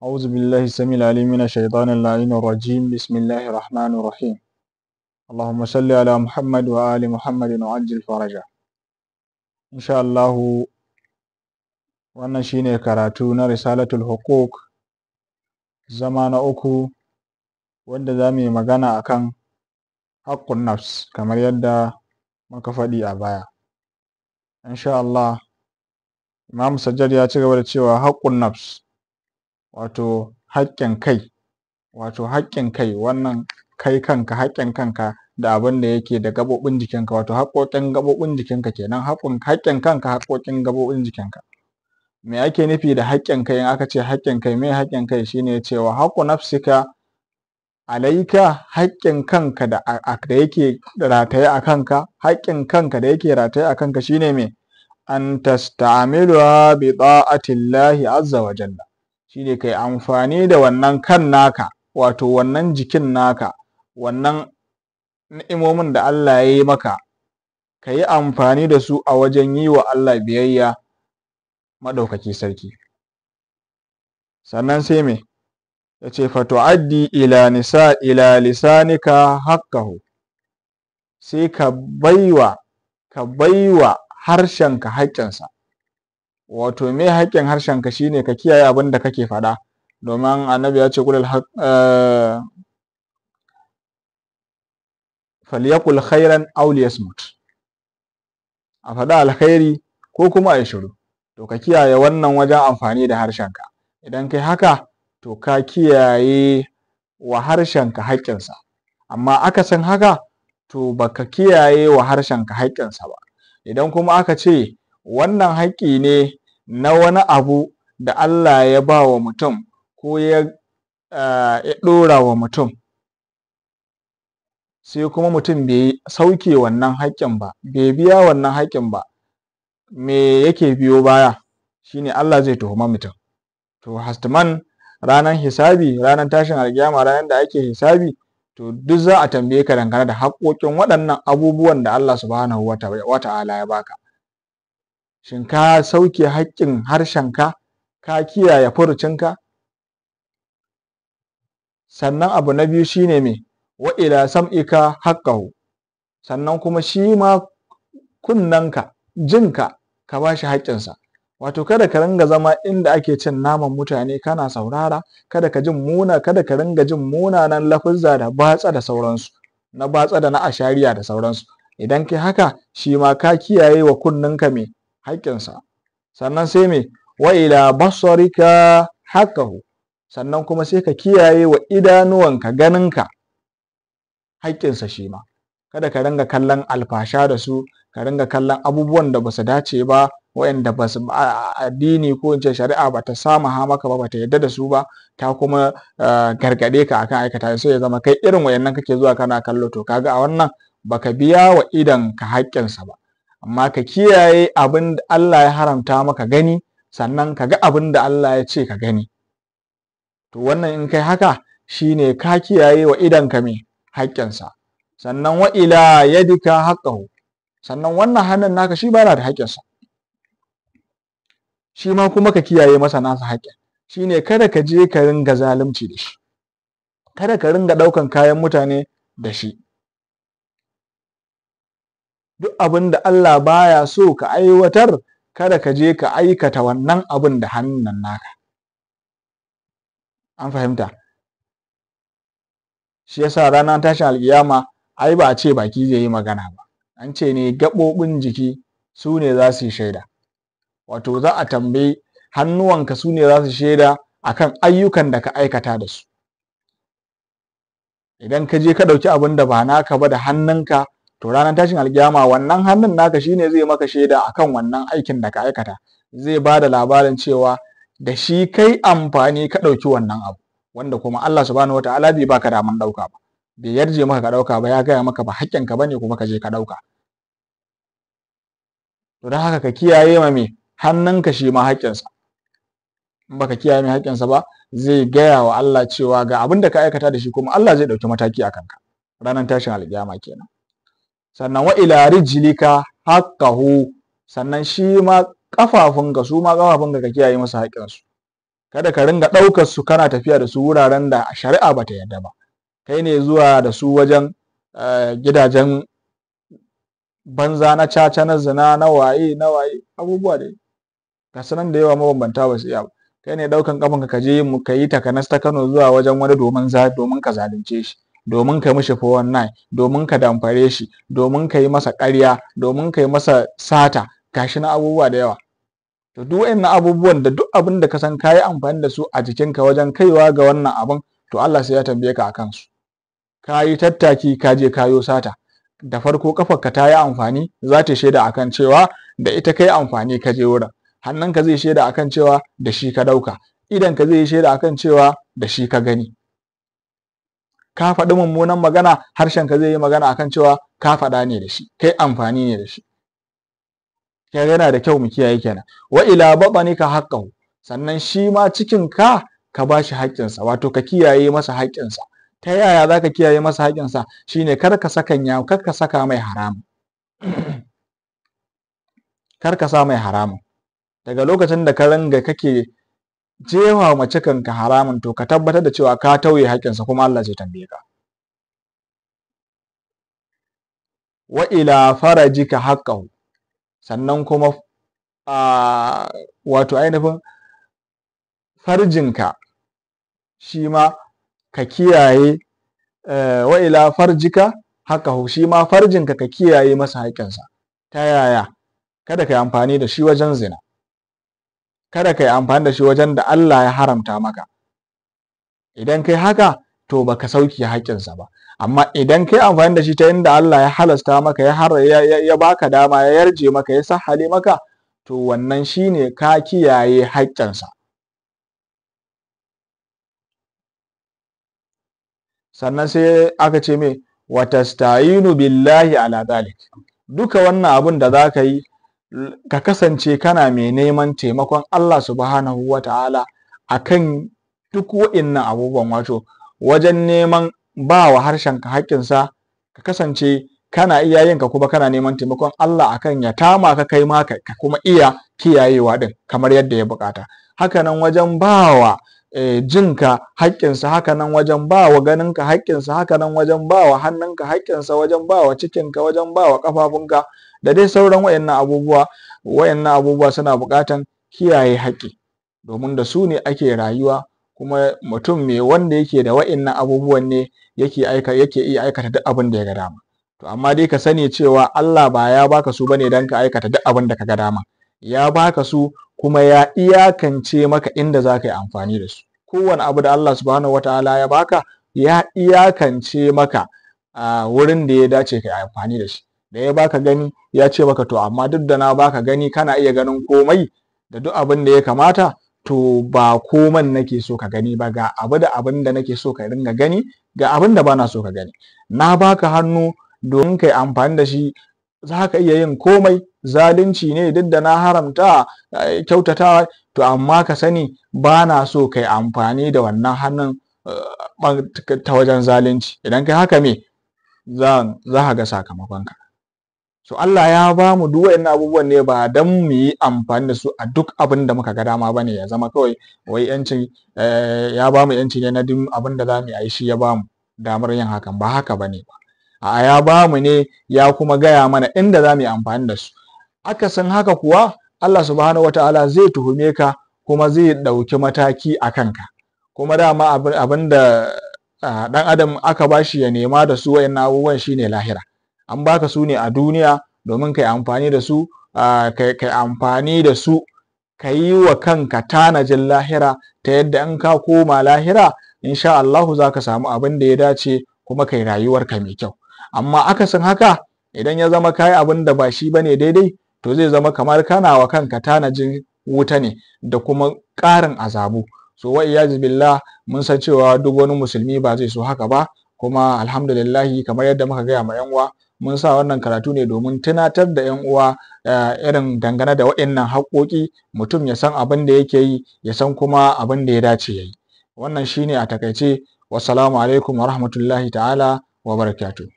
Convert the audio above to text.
أعوذ بالله السميع العليم من الشيطان اللعين الرجيم. بسم الله الرحمن الرحيم. اللهم صل على محمد وآل محمد وعجل فرجه. إن شاء الله wannan shine karatu na Risalatul Huquq, zama na uku, wanda za mu yi magana akan haƙƙun nafs kamar yadda muka faɗi a baya. Insha Allah, Imam Sajjad ya ci gaba da cewa haƙƙun nafs, wato haƙƙin kai, wato haƙƙin kai, wannan kai kanka, haƙƙin kanka da abin da yake da gaɓoɓin jikinka, wato haƙƙoƙin gaɓoɓin jikinka kenan, haƙƙin kanka, haƙƙoƙin gaɓoɓin jikinka. Me ake nufi da haƙƙin kai? In aka ce haƙƙin kai, me haƙƙin kai? Shine cewa haqqu nafsika alaika, haƙƙin kanka da yake rataye a kanka, haƙƙin kanka da yake rataye a kanka shine me? An tasta'miluha bi ta'atillahi azza wa jalla. Shine kai amfani da wannan kan naka, wato wannan jikin naka, wannan ni'imomin da Allah ya yi maka, ka yi amfani da su a wajen yi wa Allah biyayya maɗaukaki sarki. Sannan sai me ya ce? Fatu'addi ila nisa ila lisanika haqqahu, sai ka baiwa harshenka haƙƙinsa. Wato me haƙƙin harshenka? Shine ka kiyaye abin da kake faɗa, domin Annabi ya ce: "Qul falyaqul khairan aw liyasmut." A faɗa alkhairi ko kuma a yi shiru. To ka kiyaye wannan wajen amfani da harshenka. Idan kai haka, to ka kiyaye wa harshenka haƙƙinsa. Amma akasin haka, to baka kiyaye wa harshenka haƙƙinsa ba. Idan kuma aka ce wannan haƙƙi ne na wani abu da Allah ya ba wa mutum ko ya ɗora wa mutum, sai kuma mutum bai sauke wannan haƙƙin ba, bai biya wannan haƙƙin ba, me yake biyo baya? Shine Allah zai tuhuma mutum. To hastman ranar hisabi, ranar tashin alkiyama, ranar da ake hisabi, to duk za a tambaye ka dangane da haƙƙoƙin waɗannan abubuwan da Allah Subhanahu wa Ta'ala ya baka. Shin ka sauke haƙƙin harshenka? Ka kiyaye furucinka? Sannan abu na biyu shine me? Wa ila sam'ika haqqahu. Sannan kuma shi ma kunnanka, jinka, ka ba shi haƙƙinsa. Wato kada ka ringa zama inda ake cin naman mutane kana saurara, kada ka ringa jin munanan lafuzza da batsa da sauransu, na batsa da na ashariya da sauransu. Idan kai haka, shi ma ka kiyaye wa kunninka me? Haƙƙinsa. Sannan sai me? Wa ila basarika haqqahu. Sannan kuma sai ka kiyaye wa idanuwanka, ganinka, haƙƙinsa shi ma. Kada ka ringa kallon alfasha da su, ka ringa kallon abubuwan da basu dace ba, waɗanda basu addini ko in ce shari'a bata samaha maka ba, bata yarda da su ba, ta kuma gargaɗe ka akan aikata, sai ya zama kai irin wayannan kake zuwa kana kallo. To kaga a wannan baka biya wa idon ka haƙƙinsa ba. Amma ka kiyaye abin da Allah ya haramta maka gani, sannan ka ga abin da Allah ya ce ka gani. To wannan in kai haka, shine ka kiyaye wa idonka me? Haƙƙinsa. Sannan wa ila yadika haqqahu. Sannan wannan hannun naka shi ba da haƙƙinsa, shi ma kuma ka kiyaye masa nasa haƙƙin. Shine kada ka je ka ringa zalunci da shi, kada ka ringa ɗaukan kayan mutane da shi. Duk abin da Allah baya so ka aiwatar, kada ka je ka aikata wannan abin da hannun nan naka. An fahimta? Shi yasa ranar tashin alƙiyama ai ba a ce baki zai yi magana ba, an ce ne gaɓoɓin jiki su ne za su yi shaida. Wato za a tambayi hannuwanka, su ne za su shaida akan ayyukan da ka aikata da su. Idan ka je ka ɗauki abin da ba naka ba da hannunka, to ranar tashin alkiyama wannan hannun naka shine zai maka shaida akan wannan aikin da ka aikata, zai ba da labarin cewa da shi kai amfani ka ɗauki wannan abu, wanda kuma Allah Subhanahu wataala bai baka daman ɗauka ba, bai yarje maka ka ɗauka ba, ya gaya maka ba haƙƙinka bane, kuma ka je ka ɗauka. To don haka ka kiyaye ma me? Hannunka shi ma haƙƙinsa. In baka kiyaye mai haƙƙinsa ba, zai gaya wa Allah cewa ga abin da ka aikata da shi, kuma Allah zai ɗauki mataki a kanka ranar tashin alƙiyama kenan. Sannan wa ila rijlika haqqahu. Sannan shi ma ƙafafunka, su ma ƙafafunka ka kiyaye musu haƙƙinsu. Kada ka ringa ɗaukar su kana tafiya da su wuraren da shari'a bata yarda ba. Kai ne zuwa da su wajen gidajen banza na caca, na zina, na waye na waye, abubuwa dai ga su nan da yawa mabambanta ba su iya ba. Kai ne ɗaukan ƙafanka ka je ka yi takanas ta Kano zuwa wajen wani domin ka zalunce shi, domin ka mishi 419, domin ka damfare shi, domin ka yi masa ƙarya, domin ka yi masa sata, gashi na abubuwa da yawa. To duk waɗannan abubuwan da duk abin da ka san ka yi amfani da su a jikinka wajen kaiwa ga wannan abin, to Allah sai ya tambaye ka akan su. Ka yi tattaki ka je ka yo sata, da farko ƙafarka ta yi amfani, za ta shaida akan cewa da ita ka yi amfani ka je wurin. Hannunka zai shaida akan cewa da shi ka ɗauka, idonka zai yi shaida akan cewa da shi ka gani. Ka faɗi mummunan magana, harshenka zai yi magana akan cewa ka faɗa ne da shi, kai amfani ne da shi. Kaga yana da kyau mu kiyaye kenan. Wa ila batnika haqqahu, sannan shi ma cikin ka ka bashi haƙƙinsa, wato ka kiyaye masa haƙƙinsa. Ta yaya zaka kiyaye masa haƙƙinsa? Shine kar ka sakanya, kar ka saka mai haramun. Kar ka sa mai haramun. Daga lokacin da ka ringa kake jefa ma cikinka haramun, to ka tabbatar da cewa ka tauye haƙƙinsa kuma Allah zai tambaye ka. Wa ila farajika haqqahu, sannan kuma wato ainihin farjinka shi ma ka kiyaye. Wa ila farjika haqqahu, shi ma farjinka ka kiyaye masa haƙƙinsa. Ta yaya? Kada ka yi amfani da shi wajen zina, kada ka yi amfani da shi wajen da Allah ya haramta maka. Idan kai haka to baka sauke haƙƙinsa ba. Amma idan kai amfani da shi ta inda Allah ya halasta maka, ya baka dama, ya yarje maka, ya sahale maka, to wannan shine ka kiyaye haƙƙinsa. Sannan sai aka ce me, wa tasta'inu billahi ala dhalik. Duka wannan abun da zaka yi, ka kasance kana mai neman taimakon Allah subhanahu wa ta'ala akan duk wa'innan abubuwan, wato wajen neman ba wa harshenka haƙƙinsa, ka kasance kana iya yinka kuma kana neman taimakon Allah akan ya tama ka kai ma ka kuma iya kiyayewa din kamar yadda ya buƙata. Hakanan wajen ba wa jinka haƙƙinsa, hakanan wajen ba wa ganinka haƙƙinsa, hakanan wajen ba wa hannunka haƙƙinsa, wajen ba wa cikinka, wajen ba wa ƙafafunka, da dai sauran wayannan abubuwa. Wayannan abubuwa suna buƙatan kiyaye haƙƙi, domin da su ne ake rayuwa, kuma mutum mai wanda yake da wayannan abubuwan ne yake iya aikata duk abin da ya ga dama. To amma dai ka sani cewa Allah ba ya baka su bane dan ka aikata duk abin da ka ga dama. Ya baka su kuma ya iyakance maka inda za ka yi amfani da su. Kowane abu da Allah subhanahu wataala ya baka, ya iyakance maka a wurin da ya dace ka yi amfani da shi. Da ya baka gani, ya ce maka to amma duk da na baka gani kana iya ganin komai da duk abin da ya kamata, to ba koman nake so ka gani ba, ga abu da abin da nake so ka ringa gani, ga abin da bana so ka gani. Na baka hannu domin ka yi amfani da shi, za ka iya yin komai, zalunci ne duk da na haramta, kyautatawa, to amma ka sani bana so ka yi amfani da wannan hannun ta wajen zalunci. Idan kai haka me za ka ga sakamakonka. So Allah ya ba mu duk waɗannan abubuwan ne ba don mu yi amfani da su a duk abin da muka ga dama ba ne, ya zama kawai wai yanci, ya ba mu yanci ne na duk abin da za mu yi, shi ya ba mu damar yin hakan, ba haka ba ne ba. A'a, ya ba mu ne ya kuma gaya mana inda za mu yi amfani da su. Akasin haka kuwa Allah subhanahu wataala zai tuhume ka kuma zai ɗauki mataki a kanka. Kuma dama abin da ɗan adam aka bashi ya nema da su waɗannan abubuwan shine lahira. An baka su ne a duniya domin ka yi amfani da su, ka amfani da su, ka yi wa kanka tanajin lahira, ta yadda in ka koma lahira insha Allahu za ka samu abin da ya dace kuma kai rayuwarka mai kyau. Amma akasin haka idan ya zama kayi abin da ba shi bane daidai, to zai zama kamar kana wa kanka tanajin wuta ne da kuma ƙarin azabu. So wa iyazu billah, mun san cewa duk wani musulmi ba zai so haka ba. Kuma alhamdulillahi, kamar yadda muka gaya ma 'yan uwa, mun sa wannan karatu ne domin tunatar da 'yan uwa irin dangane da waɗannan haƙƙoƙi, mutum ya san abin da yake yi, ya san kuma abin da ya dace ya yi. Wannan shine a takaice. Wassalamu alaikum wa rahmatullahi ta'ala wa barakatuh.